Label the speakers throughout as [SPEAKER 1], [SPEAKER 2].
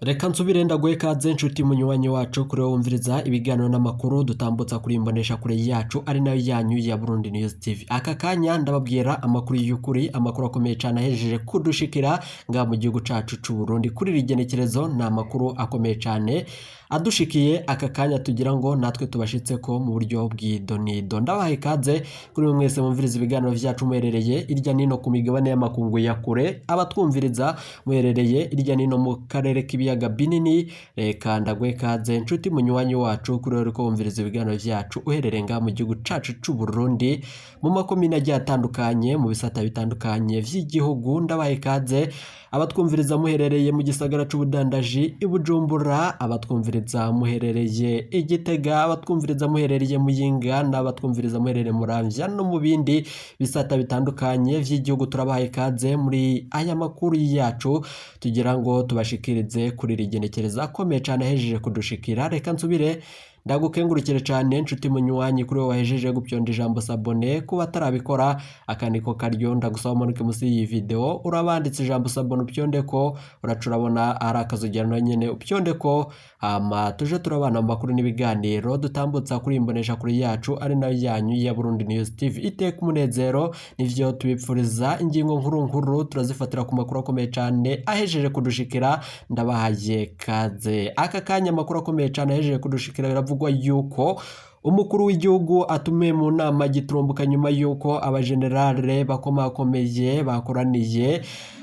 [SPEAKER 1] Reka nsubire ndaguhe ikaze nshuti munywanyi wacu kuri wowe wumviriza ibiganiro n'amakuru dutambutsa kuri imbonesha kure yacu ari nayo yanyu ya Burundi News TV. Aka kanya ndababwira amakuru y'ukuri, amakuru akomeye cyane ahejeje kudushikira nga mu gihugu cacu c'u Burundi. Kuri iri genekerezo ni amakuru akomeye cyane adushikiye aka kanya tugira ngo natwe tubashitse ko mu buryo bw'idonido. Ndabaha ikaze kuri mwe mwese mumviriza ibiganiro vyacu muherereye irya nino ku migabane y'amakungu ya kure, abatwumviriza muherereye irya nino mu karere k'ibiyaga binini. Reka ndaguhe ikaze nshuti munywanyi wacu kuri wowe uriko wumviriza ibiganiro vyacu uherereye ngaha mu gihugu cacu c'u Burundi, mu makomine agiye atandukanye, mu bisata bitandukanye vy'igihugu. Ndabaha ikaze abatwumviriza muherereye mu gisagara c'ubudandaji i Bujumbura, abatwumviriza muherereye i Gitega, abatwumviriza muherereye Muyinga n'abatwumviriza muherereye Muramvya no mu bindi bisata bitandukanye vy'igihugu. Turabaha ikaze muri aya makuru yacu tugira ngo tubashikirize kuri iri genekerezo akomeye cane ahejeje kudushikira. Reka nsubire ndagukengurukire cane nshuti munywanyi kuri wowe wahejeje gupyonda ijambo s'abonner. Kuba atarabikora, akaniko karyo, ndagusaba umanuke musi y'iyi video, urabanditse ijambo s'abonner, upyonde ko uraca urabona ari akazogera nawe nyene upyonde ko, hama tuje turabana mu makuru n'ibiganiro dutambutsa kuri imbonesha kure yacu ari nayo yanyu ya Burundi News TV. Iteka umunezero nivyo tubipfuriza. Ingingo nkuru nkuru turazifatira ku makuru akomeye cane ahejeje kudushikira. Ndabahaye kaze aka kanya. Amakuru akomeye cane ahejeje kudushikira, biravugwa yuko umukuru w'igihugu atumiwe mu nama giturumbuka nyuma yuko abajenerale bakomakomeye bakoraniye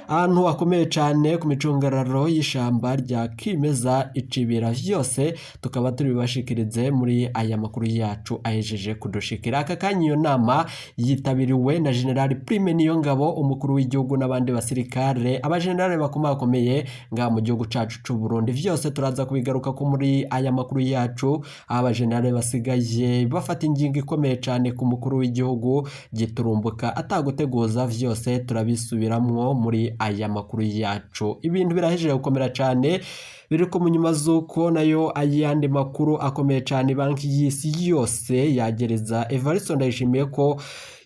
[SPEAKER 1] ahantu hakomeye cane ku micungararo y'ishamba rya kimeza icibira. Vyose tukaba tubibashikirize muri aya makuru yacu ahejeje kudushikira aka kanya. Iyo nama yitabiriwe na General Prime Niyongabo, umukuru w'igihugu, n'abandi basirikare, abajenerale bakomakomeye ngaha mu gihugu cacu c'u Burundi. Vyose turaza kubigaruka ko muri aya makuru yacu, aho abajenerale basigaye bafata ingingo ikomeye cane ku mukuru w'igihugu giturumbuka ataguteguza. Vyose turabisubiramwo muri aya makuru yacu. Ibintu birahejeje gukomera cane, biriko mu nyuma z'uko nayo ayandi makuru akomeye cane, banki y'isi yose yagereza Evariste Ndayishimiye ko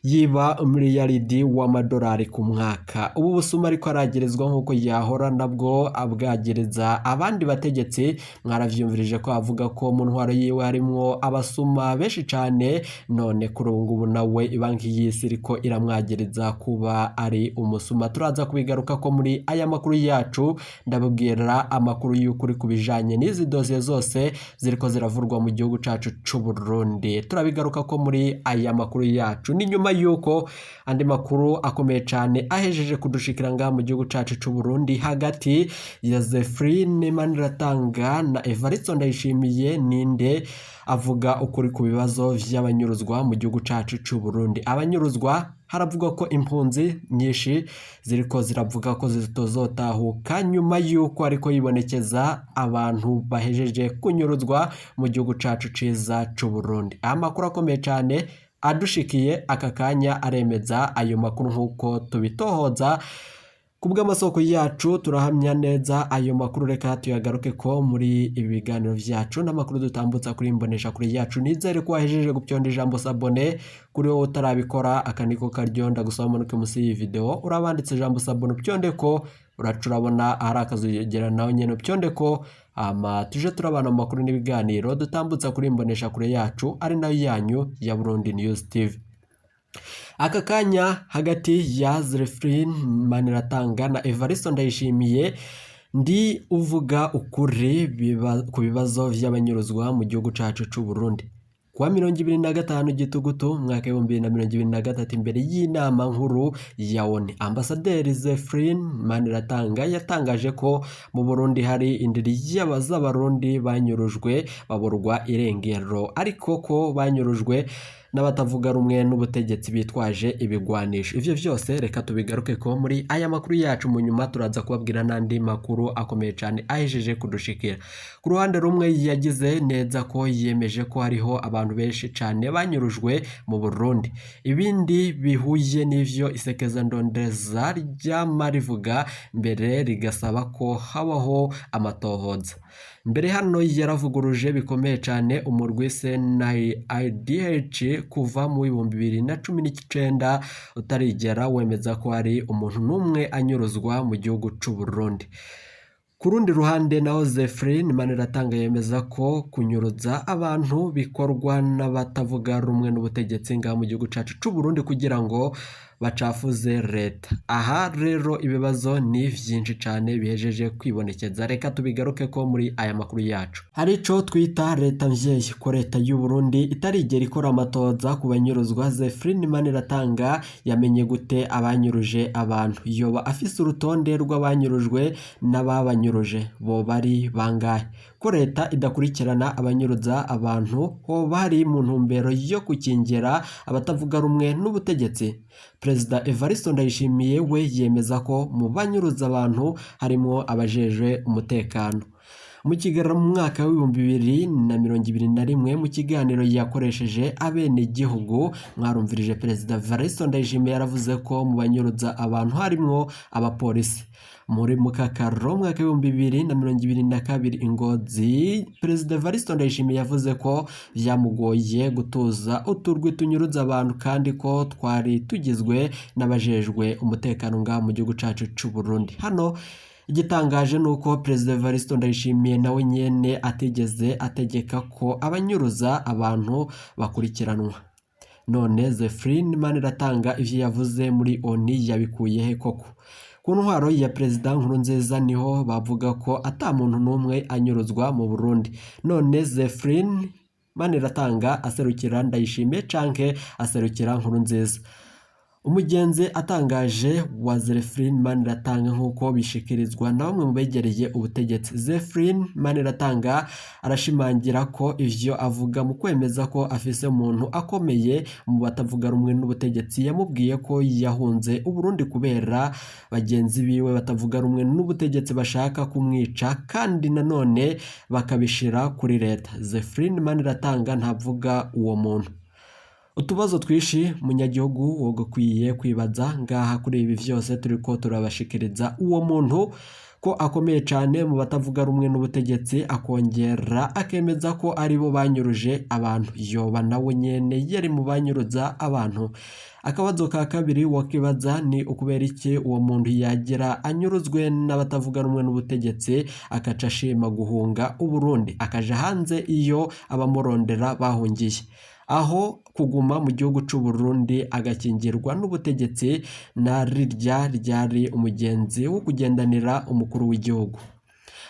[SPEAKER 1] yiba miliyaridi w'amadolari ku mwaka. Ubu busuma ariko aragerezwa nk'uko yahora nabwo abwagereza abandi bategetsi. Mwaravyumvirije ko avuga ko mu ntwaro yiwe harimwo abasuma benshi cane, none kuri ubu ngubu nawe banki y'isi iriko iramwagereza kuba ari umusuma. Turaza kubigaruka ko muri aya makuru yacu. Ndababwira amakuru y'ukuri ku bijanye n'izi dosiye zose ziriko ziravurwa mu gihugu cacu c'u Burundi. Turabigaruka ko muri aya makuru yacu. Ni nyuma yuko andi makuru akomeye cane ahejeje kudushikira ngaha mu gihugu cacu c'u Burundi, hagati ya Zephrine Maniratanga na Evariste Ndayishimiye, ninde avuga ukuri ku bibazo vy'abanyuruzwa mu gihugu cacu c'u Burundi? Abanyuruzwa, haravugwa ko impunzi nyinshi ziriko ziravuga ko zitozotahuka nyuma yuko ariko yibonekeza abantu bahejeje kunyuruzwa mu gihugu cacu ciza c'u Burundi. Amakuru akomeye cane adushikiye aka kanya aremeza ayo makuru nk'uko tubitohoza ku bw'amasoko yacu, turahamya neza ayo makuru. Reka tuyagaruke ko muri ibi biganiro vyacu n'amakuru dutambutsa kuri imbonesha kure yacu. Nizere ko wahejeje gupyonda ijambo s'abonner. Kuri wowe utarabikora, aka niko karyo, ndagusaba umanuke musi y'iyi video, urabanditse ijambo s'abonner, upyonde ko uraca urabona ahari akazogera nawe nyene upyonde ko, hama tuje turabana mu makuru n'ibiganiro dutambutsa kuri imbonesha kure yacu ari nayo yanyu ya Burundi News TV. Aka kanya, hagati ya Zephrine Maniratanga na Evariste Ndayishimiye, ndi uvuga ukuri ku bibazo vy'abanyuruzwa mu gihugu cacu c'u Burundi? Kuwa 25 Gitugutu mwaka 2023, imbere y'inama nkuru ya ONU, Ambasaderi Zephrine Maniratanga yatangaje ko mu Burundi hari indiri z'Abarundi banyurujwe baburwa irengero, ariko ko banyurujwe n'abatavuga rumwe n'ubutegetsi bitwaje ibigwanisho. Ivyo vyose reka tubigaruke ko muri aya makuru yacu. Mu nyuma turaza kubabwira n'andi makuru akomeye cane ahejeje kudushikira. Ku ruhande rumwe yagize neza ko yemeje ko hariho abantu benshi cane banyurujwe mu Burundi, ibindi bihuye n'ivyo isekeza ndondeza ryama rivuga, mbere rigasaba ko habaho amatohoza. Mbere hano yaravuguruje bikomeye cane umurwi CNIDH kuva mu 2019 utarigera wemeza ko hari umuntu n'umwe anyuruzwa mu gihugu c'u Burundi. Ku rundi ruhande naho Zephyrin Maniratanga yemeza ko kunyuruza abantu bikorwa n'abatavuga rumwe n'ubutegetsi ngaha mu gihugu cacu c'u Burundi kugira ngo bacafuze leta. Aha rero ibibazo ni vyinshi cane bihejeje kwibonekeza, reka tubigaruke ko muri aya makuru yacu. Hari ico twita leta mvyeyi, ko leta y'u Burundi itarigera ikora amatoza ku banyuruzwa. Zephyrin Maniratanga yamenye gute abanyuruje abantu? Yoba afise urutonde rw'abanyurujwe n'ababanyuruje, bo bari bangahe? Ko leta idakurikirana abanyuruza abantu, hoba hari mu ntumbero yo gukingira abatavuga rumwe n'ubutegetsi? Perezida Evariste Ndayishimiye we yemeza ko mu banyuruza abantu harimwo abajejwe umutekano. Mu kiganiro mu mwaka w'2021, mu kiganiro yakoresheje abenegihugu, mwarumvirije Perezida Evariste Ndayishimiye yaravuze ko mu banyuruza abantu harimwo abapolisi. Muri Mukakaro mwaka w'2022 i Ngozi, Perezida Evariste Ndayishimiye yavuze ko vyamugoye gutuza uturwi tunyuruza abantu kandi ko twari tugizwe n'abajejwe umutekano ngaha mu gihugu cacu c'u Burundi. Hano igitangaje nuko Perezida Evariste Ndayishimiye nawe nyene atigeze ategeka ko abanyuruza abantu bakurikiranwa. None Zephyrin Maniratanga ivyo yavuze muri ONU yabikuye he koko? Ku ntwaro ya Perezida Nkurunziza niho bavuga ko ata muntu n'umwe anyuruzwa mu Burundi. None Zephyrin Maniratanga aserukira Ndayishimiye canke aserukira Nkurunziza? Umugenzi atangaje wa Zephyrin Maniratanga nk'uko bishikirizwa na bamwe mu begereye ubutegetsi. Zephyrin Maniratanga arashimangira ko ivyo avuga mu kwemeza ko afise umuntu akomeye mu batavuga rumwe n'ubutegetsi yamubwiye ko yahunze Uburundi kubera bagenzi biwe batavuga rumwe n'ubutegetsi bashaka kumwica kandi nanone bakabishira kuri leta. Zephyrin Maniratanga ntavuga uwo muntu. Utubazo twishi munyagihugu wogakwiye kwibaza ngaha kuri ibi vyose turiko turabashikiriza. Uwo muntu ko akomeye cane mu batavuga rumwe n'ubutegetsi, akongera akemeza ko aribo banyuruje abantu, yoba nawe nyene yari mu banyuruza abantu. Akabazo ka kabiri wakibaza ni ukubera iki uwo muntu yagira anyuruzwe n'abatavuga rumwe n'ubutegetsi akaca ashima guhunga Uburundi akaja hanze iyo abamurondera bahungiye, aho kuguma mu gihugu c'u Burundi agakingirwa n'ubutegetsi na rirya ryari umugenzi wo kugendanira umukuru w'igihugu.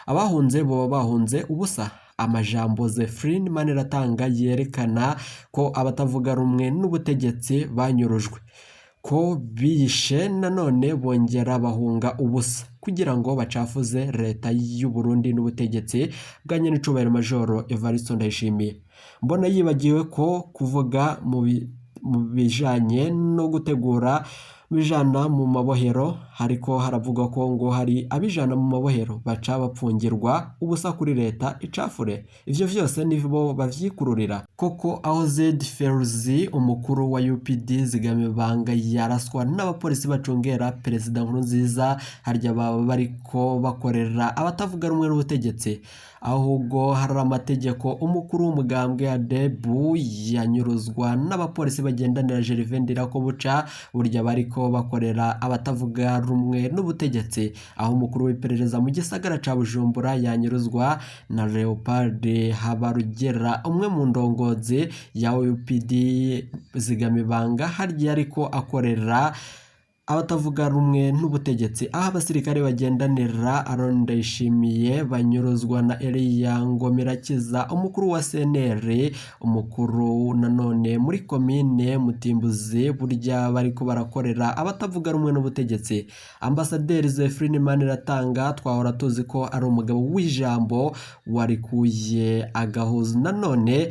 [SPEAKER 1] Abahunze boba bahunze ubusa. Amajambo Zephyrin Maniratanga yerekana ko abatavuga rumwe n'ubutegetsi banyurujwe, ko biyishe nanone bongera bahunga ubusa kugira ngo bacafuze leta y'u Burundi n'ubutegetsi bwa nyenicubahiro Majoro Evariste Ndayishimiye. Mbona yibagiwe ko kuvuga mu bijanye no gutegura bijana mu mabohero, hariko haravugwa ko ngo hari abijana mu mabohero baca bapfungirwa ubusa kuri leta icafure. Ivyo vyose nibo bavyikururira koko. Aho Zed Feruzi umukuru wa UPD Zigamibanga yaraswa n'abapolisi bacungera Perezida Nkurunziza, harya baba bariko bakorera abatavuga rumwe n'ubutegetsi. Ahubwo hari amategeko umukuru w'umugambwe Adebu yanyuruzwa n'abapolisi bagendanira Gervais Ndirakobuca, burya bariko bakorera abatavuga rumwe n'ubutegetsi. Aho umukuru w'iperereza mu gisagara ca Bujumbura yanyuruzwa na Leopold Habarugera, umwe mu ndongozi ya UPD Zigamibanga, harya ariko akorera abatavuga rumwe n'ubutegetsi. Aho abasirikare bagendanira Aron Ndayishimiye banyuruzwa na Eliya Ngomirakiza, umukuru wa CNR, umukuru nanone muri komine Mutimbuzi, burya bariko barakorera abatavuga rumwe n'ubutegetsi. Ambasaderi Zephyrin Maniratanga twahora tuzi ko ari umugabo w'ijambo warikuye agahuza nanone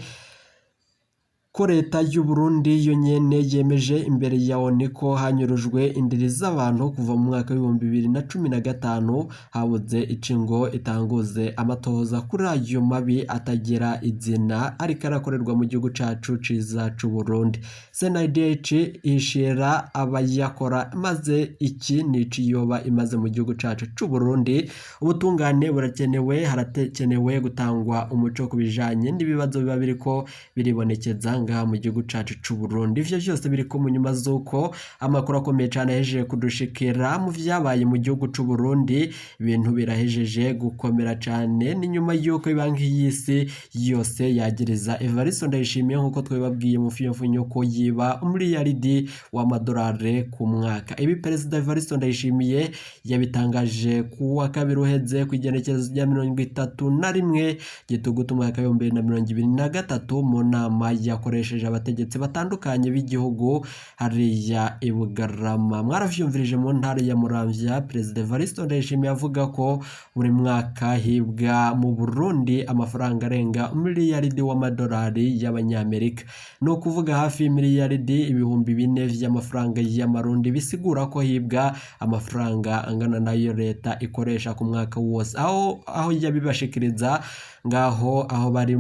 [SPEAKER 1] ko leta y'u Burundi yo nyene yemeje imbere ya ONU ko hanyurujwe indiri z'abantu kuva mu mwaka w'2015, habuze icingo itanguze amatohoza kuri ayo mabi atagira izina ariko arakorerwa mu gihugu cacu ciza c'u Burundi. CNIDH ishira abayakora, maze iki niciyoba imaze mu gihugu cacu c'u Burundi. Ubutungane burakenewe, harakenewe gutangwa umuco ku bijanye n'ibibazo biba biriko biribonekeza ngaha mu gihugu cacu c'u Burundi. Ivyo vyose biriko mu nyuma z'uko amakuru akomeye cane ahejeje kudushikira mu vyabaye mu gihugu c'u Burundi, ibintu birahejeje gukomera cane. Ni nyuma y'uko ibanki y'isi yose yagiriza Evariste Ndayishimiye, nk'uko twabibabwiye mu fiyofunyo, ko yiba umuriyaridi w'amadolari ku mwaka. Ibi Perezida Evariste Ndayishimiye yabitangaje ku wa kabiri uheze, ku igenekerezo rya 31 Gitugutu umwaka w'2023, mu nama yakoresheje abategetsi batandukanye b'igihugu hariya i Bugarama. Mwaravyumvirije mu ntara ya Muramvya, Perezida Evariste Ndayishimiye avuga ko buri mwaka hibwa mu Burundi amafaranga arenga umuriyaridi w'amadolari y'abanyamerika, ni ukuvuga hafi miliyaridi 4000 vy'amafaranga y'amarundi, bisigura ko hibwa amafaranga angana nayo leta ikoresha ku mwaka wose. Aho yabibashikiriza ngaho aho bari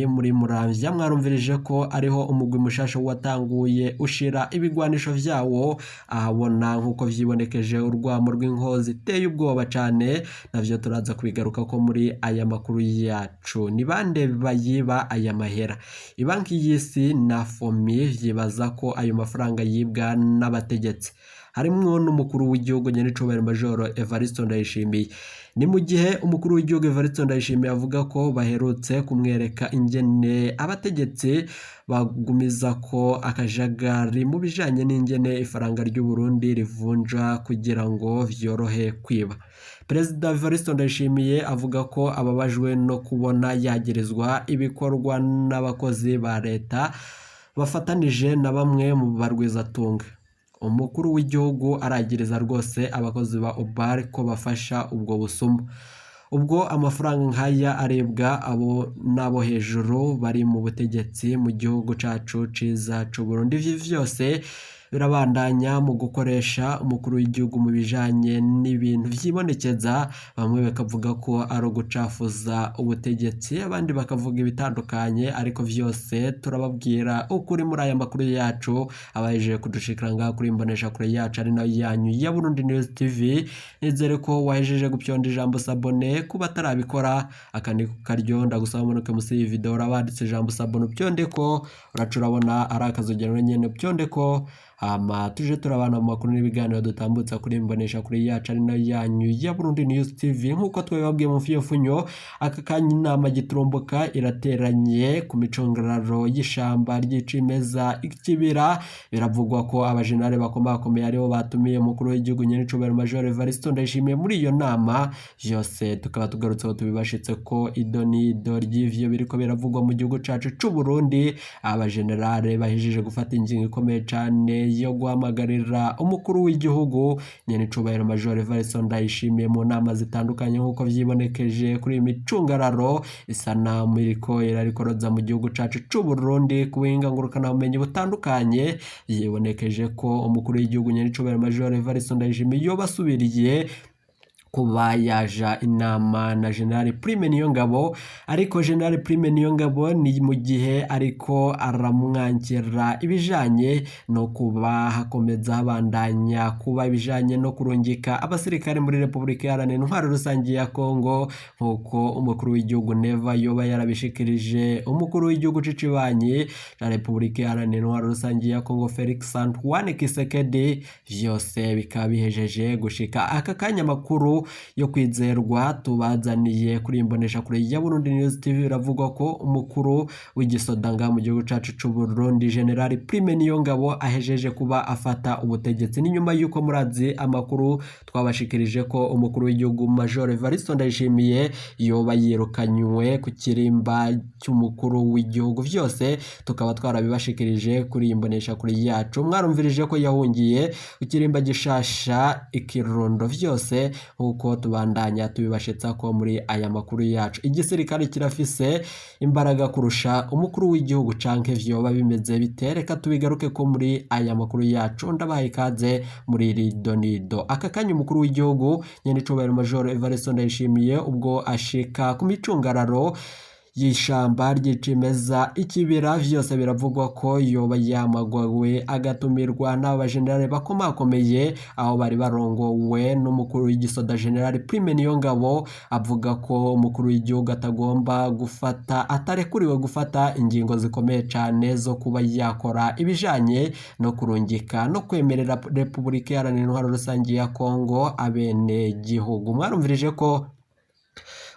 [SPEAKER 1] muri Muramvya, mwarumvirije ko ariho umugwi mushasha watanguye ushira ibigwanisho vyawo ahabona, nk'uko vyibonekeje urwamo rw'inkozi iteye ubwoba cane. Navyo turaza kubigaruka ko muri aya makuru yacu. Ni bande bayiba aya mahera? Ibanki y'isi na FOMI vyibaza ko ayo mafaranga yibwa n'abategetsi, harimwo n'umukuru w'igihugu nyenicubahiro Majoro Evariste Ndayishimiye. Ni mu gihe umukuru w'igihugu Evariste Ndayishimiye avuga ko baherutse kumwereka ingene abategetsi bagumiza ko akajagari mu bijanye n'ingene ifaranga ry'u Burundi rivunja kugira ngo vyorohe kwiba. Perezida Evariste Ndayishimiye avuga ko ababajwe no kubona yagirizwa ibikorwa n'abakozi ba leta bafatanije na bamwe mu barwizatunga. Umukuru w'igihugu aragiriza rwose abakozi ba Obal ko bafasha ubwo busuma. Ubwo amafaranga nk'aya arebwa abo n'abo hejuru bari mu butegetsi mu gihugu cacu ciza c'u Burundi. Ivyo vyose birabandanya mu gukoresha umukuru w'igihugu mu bijanye n'ibintu vyibonekeza, bamwe bakavuga ko ari ugucafuza ubutegetsi, abandi bakavuga ibitandukanye, ariko vyose turababwira ukuri muri aya makuru yacu abahejeje kudushikira ngaha kuri imbonesha kure yacu ari nayo yanyu ya Burundi News TV. Nizere ko wahejeje gupyonda ijambo sabone. Kuba atarabikora, aka ni karyo ndagusaba munuke musi iyi video urabanditse ijambo sabone, upyonde ko uraca urabona ari akazogero nyene, upyonde ko hama tuje turabana mu makuru n'ibiganiro dutambutsa kuri imbonesha kuri yacu ari nayo yanyu ya Burundi News TV. Nk'uko twabibabwiye mu fiyofunyo, aka kanya inama giturumbuka irateranye ku micungararo y'ishamba ry'icimeza ikibira. Biravugwa ko abajenali bakomakomeye aribo batumiye umukuru w'igihugu nyenicubahiro Major Evariste Ndayishimiye muri iyo nama. Vyose tukaba tugarutseho tubibashitse ko ido n'ido ry'ivyo biriko biravugwa mu gihugu cacu c'u Burundi. Abajenerale bahejeje gufata ingingo ikomeye cane yo guhamagarira umukuru w'igihugu nyenicubahiro Major Evariste Ndayishimiye mu nama zitandukanye, nk'uko vyibonekeje kuri iyi micungararo isanamu iriko irarikoroza mu gihugu cacu c'u Burundi ku buhinga ngurukanabumenyi butandukanye. Yibonekeje ko umukuru w'igihugu nyenicubahiro Major Evariste Ndayishimiye yoba asubiriye kuba yaja inama na General Prime Niyongabo, ariko General Prime Niyongabo ni mu gihe ariko aramwangira ibijanye no kuba hakomeza habandanya kuba ibijanye no kurungika abasirikare muri Repubulika Iharanira Intwaro Rusange ya Kongo, nk'uko umukuru w'igihugu Neva yoba yarabishikirije umukuru w'igihugu c'icibanyi ca Repubulika Iharanira Intwaro Rusange ya Kongo Felix Antoine Tshisekedi. Vyose bikaba bihejeje gushika aka kanya makuru yo kwizerwa tubazaniye kuri imbonesha kure ya Burundi News TV. Biravugwa ko umukuru w'igisoda ngaha mu gihugu cacu c'u Burundi General Prime Niyongabo ahejeje kuba afata ubutegetsi. Ni nyuma yuko murazi amakuru twabashikirije ko umukuru w'igihugu Major Evariste Ndayishimiye yoba yirukanywe ku kirimba cy'umukuru w'igihugu. Vyose tukaba twarabibashikirije kuri imbonesha kure yacu. Mwarumvirije ko yahungiye ku kirimba gishasha ikirundo. Vyose nkuko tubandanya tubibashitsa ko muri aya makuru yacu, igisirikare kirafise imbaraga kurusha umukuru w'igihugu canke vyoba bimeze bite? Reka tubigaruke ko muri aya makuru yacu. Ndabahaye ikaze muri iri donido. Aka kanya umukuru w'igihugu nyenicubahiro Major Evariste Ndayishimiye ubwo ashika ku micungararo y'ishamba ry'icimeza ikibira, vyose biravugwa ko yoba yamagwawe agatumirwa n'abajenerali bakomakomeye aho bari barongowe n'umukuru w'igisoda General Prime Niyongabo, avuga ko umukuru w'igihugu atagomba gufata, atarekuriwe gufata ingingo zikomeye cane zo kuba yakora ibijanye no kurungika no kwemerera Repubulika Iharanira Intwaro Rusangi ya Kongo abene gihugu. Mwarumvirije ko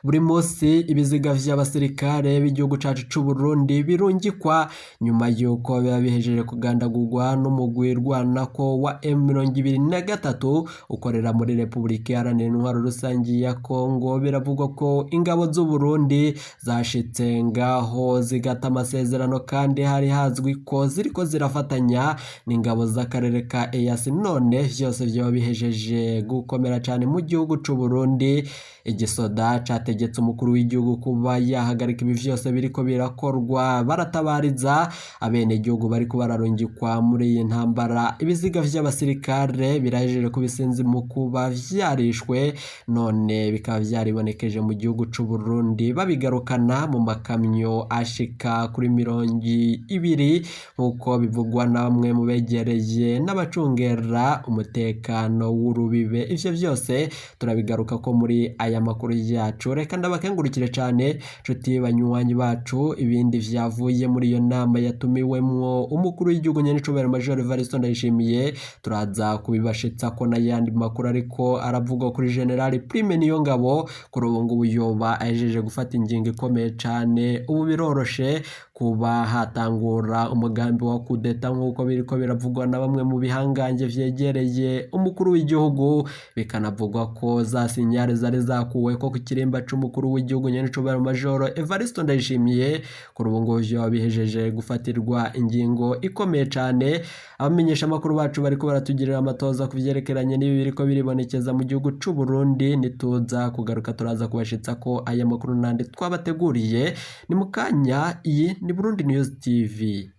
[SPEAKER 1] buri munsi ibiziga vy'abasirikare b'igihugu cacu c'u Burundi birungikwa nyuma yuko biba bihejeje kugandagurwa n'umugwi rwanako wa M23 ukorera muri Repubulika Iharanira Intwaro Rusangi ya Kongo. Biravugwa ko ingabo z'u Burundi zashitse ngaho zigata amasezerano kandi hari hazwi ko ziriko zirafatanya n'ingabo z'akarere ka EAC, none vyose vyoba bihejeje gukomera cane mu gihugu c'u Burundi. Igisoda categetse umukuru w'igihugu kuba yahagarika ibi vyose biriko birakorwa, baratabariza abenegihugu bariko bararungikwa muri iyi ntambara. Ibiziga vy'abasirikare birahejeje kubisinzi mu kuba vyarishwe, none bikaba vyaribonekeje mu gihugu c'u Burundi, babigarukana mu makamyo ashika kuri 20 nk'uko bivugwa na bamwe mu begereye n'abacungera umutekano w'urubibe. Ivyo vyose turabigaruka ko muri aya makuru yacu. Reka ndabakengurukire cane nshuti banywanyi bacu, ibindi vyavuye muri iyo nama yatumiwemwo umukuru w'igihugu nyenicubahiro Major Evariste Ndayishimiye turaza kubibashitsa ko n'ayandi makuru ariko aravugwa kuri General Prime Niyongabo. Kuri ubu ngubu yoba ahejeje gufata ingingo ikomeye cane, ubu biroroshe kuba hatangura umugambi wa kudeta nk'uko biriko biravugwa na bamwe mu bihangange vyegereye umukuru w'igihugu. Bikanavugwa ko za sinyare zari zakuwe ko ku kirimba c'umukuru w'igihugu nyenicubahiro Major Evariste Ndayishimiye. Kuri ubu ngubu vyoba bihejeje gufatirwa ingingo ikomeye cane. Abamenyesha amakuru bacu bariko baratugirira amatoza ku vyerekeranye n'ibi biriko biribonekeza mu gihugu c'u Burundi. Nituza kugaruka turaza kubashitsa ko aya makuru nandi twabateguriye. Ni mukanya, iyi ni Burundi News TV.